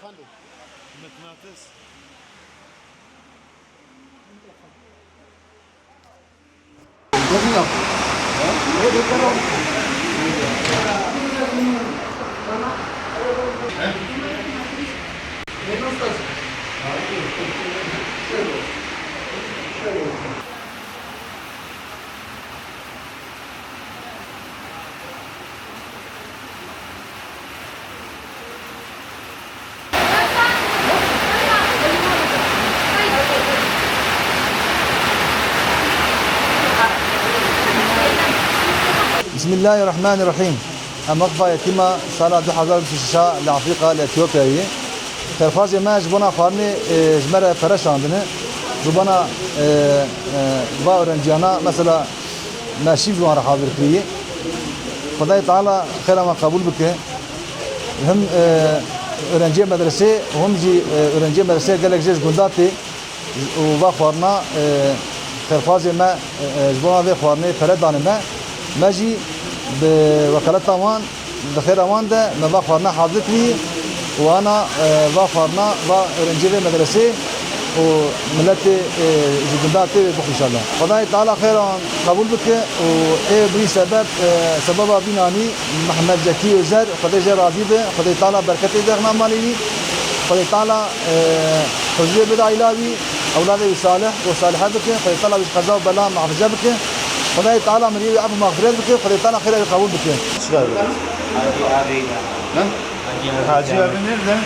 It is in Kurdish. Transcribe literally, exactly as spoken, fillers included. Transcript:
Mıknatıs. Bismillahirrahmanirrahîm. Em weqfa yetîma sala du hezar û bîst û şeş li Efrîka, li Etiyopyayê. Xêrxwazê me ji bona xwarinê, e, ji me re pere şandine. Ji bona, e, e, va öğrenciyana, mesela, me şîv ji wan re hazir kiriye. Xwedayê Teala xêra me qebûl bike. Him, e, öğrenciya medresê, him jî, e, öğrenciya medresê gelek jê ji gunda tê. Û va xwarina, e, xêrxwazê me, e, e, ji bona vê xwarinê pere dane me. Me jî bi wekaleta wan, bi xêra wan de me va xwarina hazir kirî û ana, e, va xwarina va öğrenciyê vê medresê û miletê, e, ji gunda tê wê bixwe înşallah. Xwedayê Teala xêra wan qebûl bike û ê birî sebeb, e, sebeba vî nanî Mehmet Zekî Özer, Xwedê jê razî be, Xwedê Teala berketê de xina malê wî, Xwedê Teala, e, huzurê bide aîla wî, ewladê wî salih û salihe bike, Xwedê Teala wî ji qeza û bela muhafize bike, Xwedayê Teala miriyê wî ef û mexfiret bike, Xwedê Teala xêra wî qebûl bike. Hacı abi nerede?